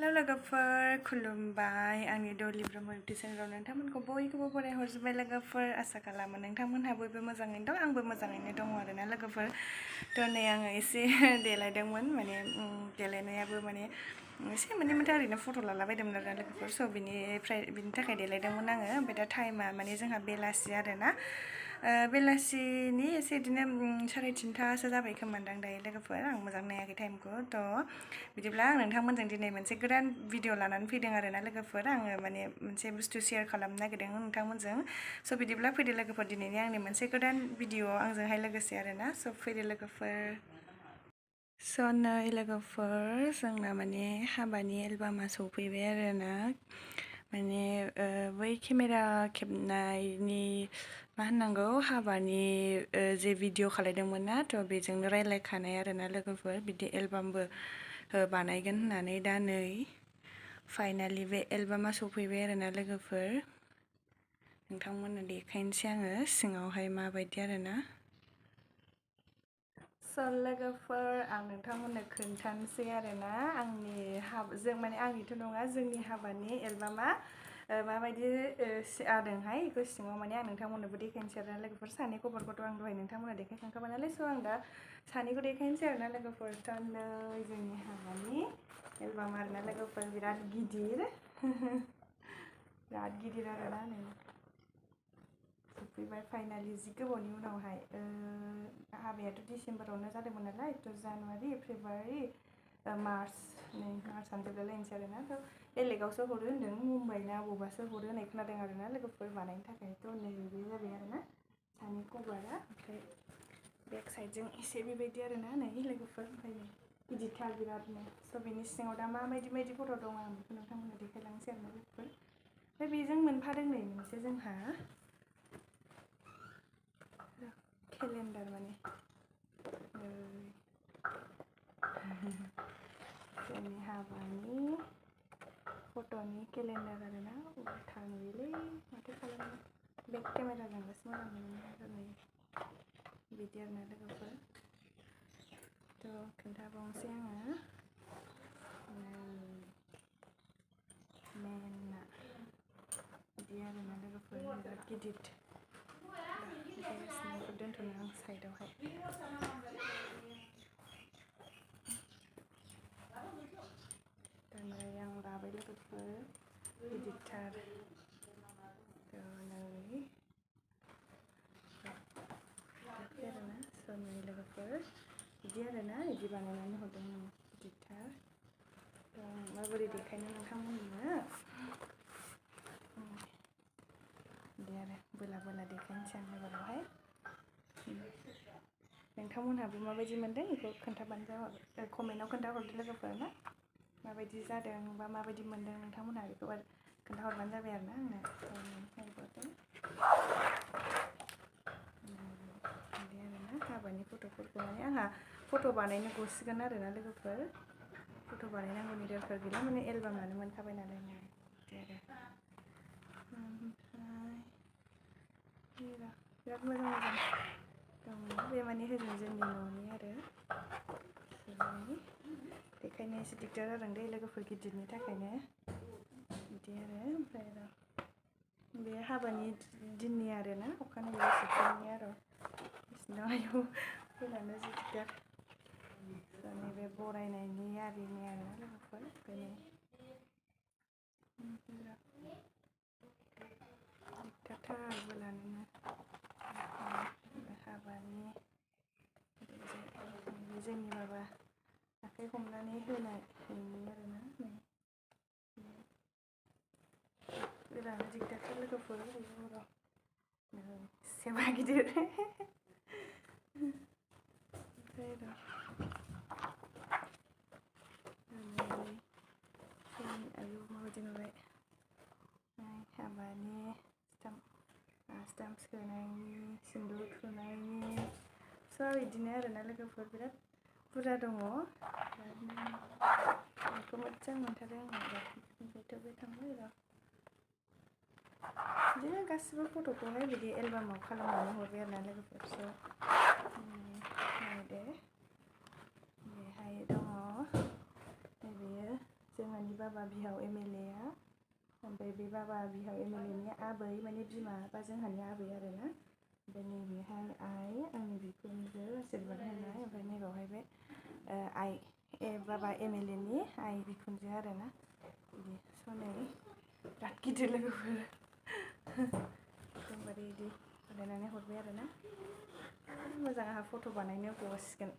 हेल' लोगोफोर खुलुमबाय आंनि डलि ब्रह्म इउटुब चेनेलाव नोंथांमोनखौ बयखौबो बरायहरजोबबाय लोगोफोर आसा खालामो नोंथांमोनहा बयबो मोजाङैनो दं आंबो मोजाङैनो दङ आरोना लोगोफोर थ' नै आङो एसे देलायदोंमोन माने देलायनायाबो माने एसे मोननै ओरैनो फट' लालाबायदोंमोन आरोना लोगोफोर स' बिनि थाखाय देलायदोंमोन आङो ओमफ्राय दा टाइमा माने जोंहा बेलासि आरोना बेलासिनि एसे बिदिनो 3:30 जाबाय खोमादां दायो लोगोफोर आं मोजां नायाखै टाइमखौ थ' बिदिब्ला आं नोंथांमोनजों दिनै मोनसे गोदान भिडिअ लानानै फैदों आरोना लोगोफोर आङो माने मोनसे बुस्थु शेयार खालामनो नागिरदों नोंथांमोनजों स' बिदिब्ला फैदो लोगोफोर दिनैनि आंनि मोनसे गोदान भिडिअ आंजोंहाय लोगोसे आरोना स' फैदो लोगोफोर स' नै लोगोफोर जोंना माने हाबानि एलबामा सफैबाय आरोना माने बै केमेरा खेबनायनि मा होननांगौ हाबानि जे भिडिअ खालायदोंमोन ना थ' बेजोंनो रायलायखानाय आरोना लोगोफोर बिदि एलबामबो बानायगोन होननानै दा नै फाइनालि बे एलबामा सफैबाय आरोना लोगोफोर नोंथांमोननो देखायनोसै आङो सिङावहाय माबायदि आरोना स' लोगोफोर आं नोंथांमोननो खोन्थानोसै आरोना आंनि जों माने आंनिथ' नङा जोंनि हाबानि एलबामा माबायदि जादोंहाय बेखौ सिङाव माने आं नोंथांमोननोबो देखायनोसै आरोना लोगोफोर सानै खबरखौथ' आं दहाय नोंथांमोननो देखायखांखाबाय नालाय स' आं दा सानैखौ देखायनोसै आरोना लोगोफोर थ' नै जोंनि हाबानि एलबाम आरोना लोगोफोर बिराद गिदिर आरोना नै सफैबाय फाइनालि जि गोबावनि उनावहाय हाबायाथ' डिसेम्बरावनो जादोंमोन नालाय थ' जानुवारि फेब्रुवारि मार्च नै मार्चआनो जोबलायलायनोसै आरोना थ' बेलेगावसो हरो होन्दों मुम्बाइ ना बबावबासो हरो होननाय खोनादों आरोना लोगोफोर बानायनो थाखाय थ' नै बे जाबाय आरोना सानै कभारा ओमफ्राय बेक साइडजों एसे बेबायदि आरोना नै लोगोफोर ओमफ्राय नै गिदिरथार बिरादनो स' बेनि सिङाव दा माबायदि फट' दं आं बेखौ नोंथांमोननो देखायलांसै आरोना लोगोफोर ओमफ्राय बेजों मोनफादों नै मोनसे जोंहा केलेन्डार माने जोंनि हाबानि फट'नि केलेन्डार आरोना उल्था नुयोलै माथो खालामनो बेक केमेराजोंल'सो मोजां नुयो आरो नै बिदि आरोना लोगोफोर थ' खोन्थाबावनोसै आङो मेनआ बिदि आरोना लोगोफोर बिराद गिदिर देखायगासिनो दोनथ'नो आं साइडआवहाय नै आं लाबाय लोगोफोर गिदिरथार नै आरोना स' नै लोगोफोर बिदि आरोना बिदि बानायनानै हरदों आं गिदिरथार माबोरै देखायनो नोंथांमोननो बिदि आरो बोला देखायनोसै आं एबारावहाय नोंथांमोनहाबो माबायदि मोनदों बेखौ खोन्थाबानो जाबाय कमेन्टआव खोन्थाहरदो लोगोफोर ना माबायदि जादों बा माबायदि मोनदों नोंथांमोनहा बेखौ खोन्थाहरबानो जाबाय आरोना आंनो बिदि आरोना हाबानि फट'फोरखौ माने आंहा फट' बानायनो गसिगोन आरोना लोगोफोर फट' बानायनांगौनि दरखार गैला माने एलबामानो मोनखाबाय नालाय बिदि आरो ओमफ्राय बिराद मोजां दङ बे माने होजों जोंनि न'नि आरो देखायनो एसे दिगदार जादों दे लोगोफोर गिदिरनि थाखायनो बिदि आरो ओमफ्राय बे हाबानि दिननि आरोना अखानायै रिसेपसननि आरो बिसिनाव आयौ फैनानै जि दिगदार नैबे बरायनायनि आरिनि आरोना लोगोफोर दिगदारथार बोलानोनो हाबानि जोंनि माबा आखाइ हमनानै होनाय आरोना नै बिराद दिगदारथार लोगोफोर सेबा गिदिर ओमफ्राय आयौ माबायदि नुबाय हाबानि स्टाम्प सोनायनि सिन्दुर थुनायनि स' बिदिनो आरोना लोगोफोर बिराद बुरजा दङ बेखौ मोजां मोनथारो आङो ओमफ्रायथ' बे थांबाय र' बिदिनो गासिबो फट'खौहाय बिदि एलबामाव खालामनानै हरबाय आरोना लोगोफोर स' नायदो बेहाय दङ नैबेयो जोङो हानि बाबा बिहाव MLA आ ओमफ्राय बे बाबा बिहाव MLA नि आबै माने बिमा बा जोंहानि आबै आरोना ओमफ्राय नैबेहाय आइ आंनि बिखुनजो आशीर्बाद होनाय ओमफ्राय नैबावहाय बे आइ बाबा MLA नि आइ बिखुनजो आरोना बिदि सनै बिराद गिदिर लोगोफोर एकदमबारे बिदि बानायनानै हरबाय आरोना मोजां आंहा फट' बानायनो गसिगोन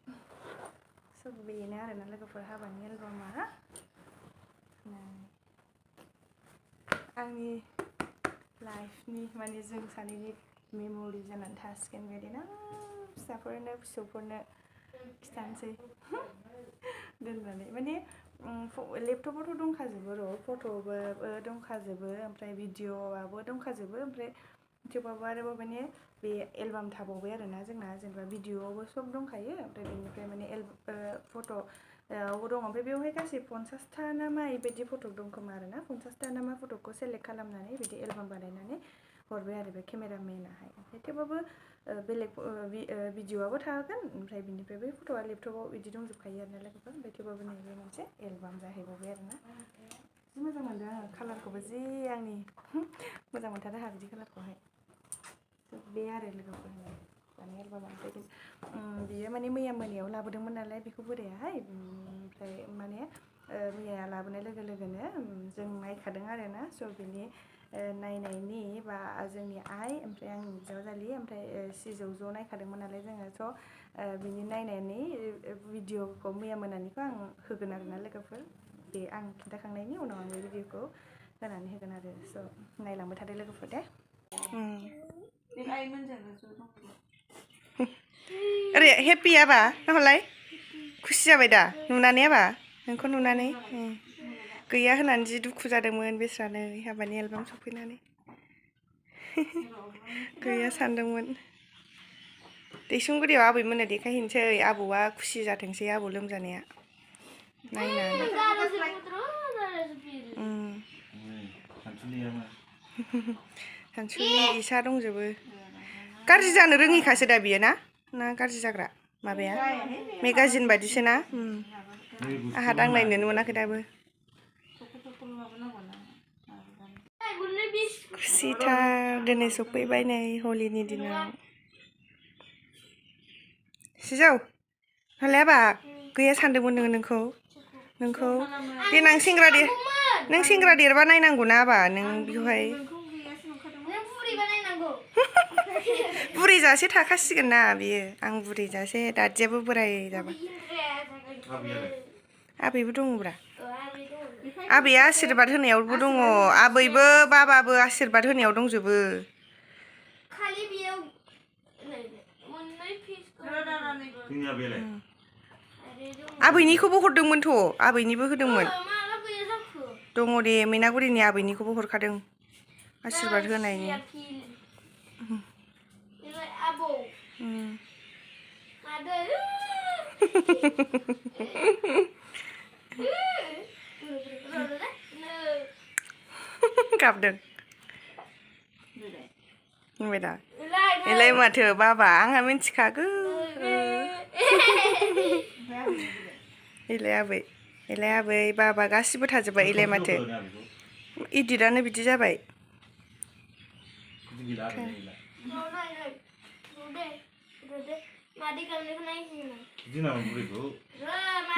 सब बेनो आरोना लोगोफोर हाबानि एलबामा आंनि लाइफनि माने जों सानैनि मेम'रि जानानै थासिगोन बेबायदिनो फिसाफोरनो फिसौफोरनो खिथानोसै दोननानै माने लेपटपावथ' दंखाजोबो र' फट'बो दंखाजोबो ओमफ्राय भिडिअ'आबो दंखाजोबो ओमफ्राय थेवबाबो आरोबाव माने बे एलबाम थाबावबाय आरोना जोंना जेनेबा भिडिअ'आवबो सब दंखायो ओमफ्राय बेनिफ्राय माने फट'आवबो दं ओमफ्राय बेवहाय गासै 50था ना मा बेबायदि फट' दं खोमा आरोना 50था ना मा फट'खौ सेलेक्ट खालामनानै बिदि एलबाम बानायनानै हरबाय आरो बे केमेरामेनाहाय ओमफ्राय थेवबाबो बेलेग भिडिअ'आबो थागोन ओमफ्राय बिनिफ्राय बे फट'आ लेपटपाव बिदि दंजोबखायो आरोना लोगोफोर ओमफ्राय थेवबाबो नैबे मोनसे एलबाम जाहैबावबाय आरोना जि मोजां मोनदों आङो कालारखौबो जि आंनि मोजां मोनथारो आंहा बिदि कालारखौहाय बे आरो लोगोफोर दानि एलबामा ओमफ्राय बियो माने मैया मोनायाव लाबोदोंमोन नालाय बेखौ बोरायाहाय ओमफ्राय माने मैया लाबोनाय लोगो लोगोनो जों नायखादों आरोना स' बिनि नायनायनि बा जोंनि आइ ओमफ्राय आंनि बिजावजालि ओमफ्राय सिजौ ज' नायखादोंमोन नालाय जोङो स' बिनि नायनायनि भिडिअ'खौ मैया मोनानिखौ आं होगोन आरोना लोगोफोर बे आं खिन्थाखांनायनि उनाव आं बे भिडिअ'खौ होनानै होगोन आरो स' नायलांबाय थादो लोगोफोर दे अरे हेपि आबा नाहरलाय खुसि जाबाय दा नुनानै आबा नोंखौ नुनानै गैया होननानै जि दुखु जादोंमोन बेस्रानो हाबानि एलबाम सफैनानै गैया सानदोंमोन दैसुंगुरियाव आबैमोननो देखायहैनोसै आबौआ खुसि जाथोंसै आबौ लोमजानाया नायनानै सानसुनि इसा दंजोबो गाज्रि जानो रोङिखासो दा बियो ना गाज्रि जाग्रा माबाया मेगाजिन बायदिसो ना आंहा दांनायनोनो मोनाखै दाबो खुसिथार दिनै सफैबाय नै हलिनि दिनाव सिजौ हले आबा गैया सानदोंमोन नोंखौ देनां नों सेंग्रा देरबा नायनांगौ ना आबा नों बेखौहाय बुरै जासे थाखासिगोन ना बियो आं बुरै जासे दादियाबो बोराय जाबाय आबैबो दङब्रा आबैया आशीर्बाद होनायावबो दङ आबैबो बाबाबो आशीर्बाद होनायाव दंजोबो आबैनिखौबो हरदोंमोनथ' आबैनिबो होदोंमोन दङ दे मैनागुरिनि आबैनिखौबो हरखादों आशीर्बाद होनायनि गाबदों नुबाय दा एलाय माथो बाबा आंहा मिन्थिखागौ एलाय आबै बाबा गासिबो थाजोब्बाय एलाय माथो इदिटानो बिदि जाबाय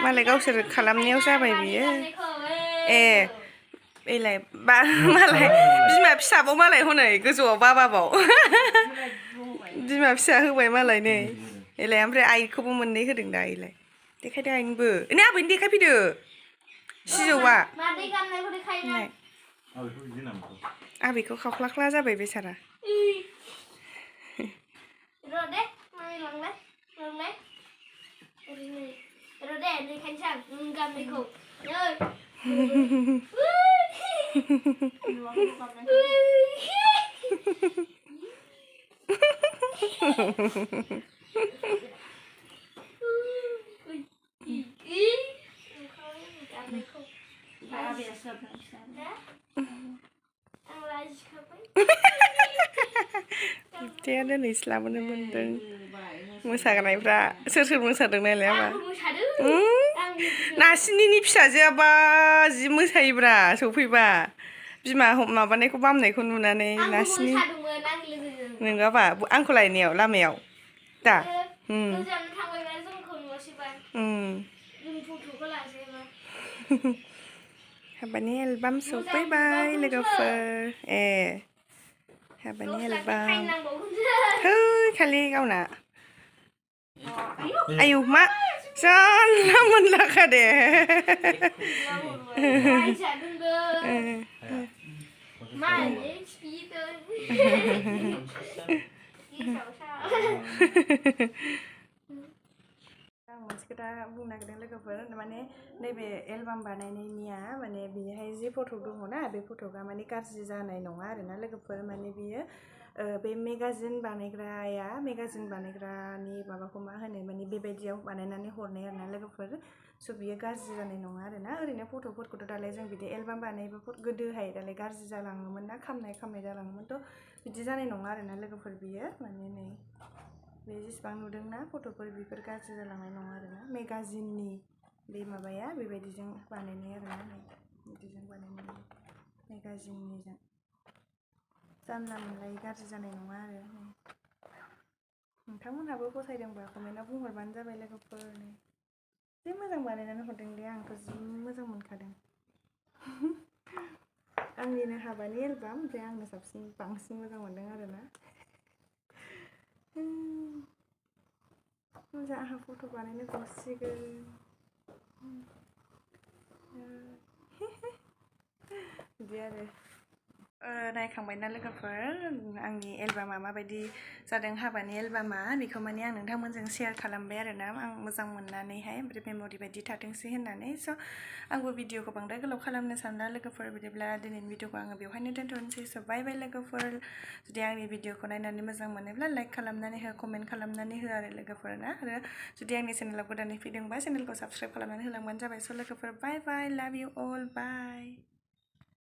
मालाय गावसोर खालामनायाव जाबाय बियो एलाय मालाय बिमा फिसाबाव मालाय हनै गोजौआव बाबाबाव बिमा फिसा होबाय मालाय नै एलाय ओमफ्राय आइखौबो मोननै होदों दा एलाय देखायदो आइनोबो नै आबैनो देखायफैदो सिजौआ आबैखौ खावख्लाख्ला जाबाय बेसारा बिबथैया दिनैसो लाबोनो मोनदों मोसानायफ्रा सोर मोसादों नायलाय आबा नासिनिनि फिसाजोआबा जि मोसायोब्रा सफैबा बिमा माबानायखौ बामनायखौ नुनानै नासिनि नोङाबा आंखौ लायनायाव लामायाव दा हाबानि एलबाम सफैबाय लोगोफोर हाबानि एलबाम है खालि गावना आयौ मा जानला मोनलाखा दे आं मोनसे खोथा बुंनो नागिरदों लोगोफोर माने नैबे एलबाम बानायनायनिया माने बेहाय जि फट' दङ ना बे फट'आ माने गाज्रि जानाय नङा आरोना लोगोफोर माने बियो बे मेगाजिन बानायग्रानि माबाखौ मा होनो माने बेबायदियाव बानायनानै हरनाय आरोना लोगोफोर स' बियो गाज्रि जानाय नङा आरोना ओरैनो फट'फोरखौथ' दालाय जों बिदि एलबाम बानायबा गोदोहाय दालाय गाज्रि जालाङोमोन ना खामनाय जालाङोमोन थ' बिदि जानाय नङा आरोना लोगोफोर बियो माने नै बे जेसेबां नुदोंना फट'फोर बेफोर गाज्रि जालांनाय नङा आरोना मेगाजिननि बे माबाया बेबायदिजों बानायनाय आरोना बिदिजों बानायनाय मेगाजिननिजों जानला मोनलायै गाज्रि जानाय नङा आरो नोंथांमोनहाबो फसायदोंबा कमेन्टआव बुंहरबानो जाबाय लोगोफोर जि मोजां बानायनानै हरदों दे आंथ' जि मोजां मोनखादों आंनिनो हाबानि एलबाम ओमफ्राय आंनो बांसिन मोजां मोनदों आरोना मोजां आंहा फट' बानायनो गसिगोन बिदि आरो नायखांबायना लोगोफोर आंनि एलबामा माबायदि जादों हाबानि एलबामा बेखौ माने आं नोंथांमोनजों शेयार खालामबाय आरोना आं मोजां मोननानैहाय ओमफ्राय मेम'रि बायदि थाथोंसै होननानै स' आंबो भिडिअखौ बांद्राय गोलाव खालामनो सानला लोगोफोर बिदिब्ला दिनैनि भिडिअखौ आङो बेवहायनो दोनथ'नोसै स' बाय बाय लोगोफोर जुदि आंनि भिडिअखौ नायनानै मोजां मोनोब्ला लाइक खालामनानै हो कमेन्ट खालामनानै हो आरो लोगोफोर ना आरो जुदि आंनि चेनेलाव गोदानै फैदोंबा चेनेलखौ साबस्क्राइब खालामनानै होलांबानो जाबाय स' लोगोफोर बाय बाय लाभ इउ अल बाय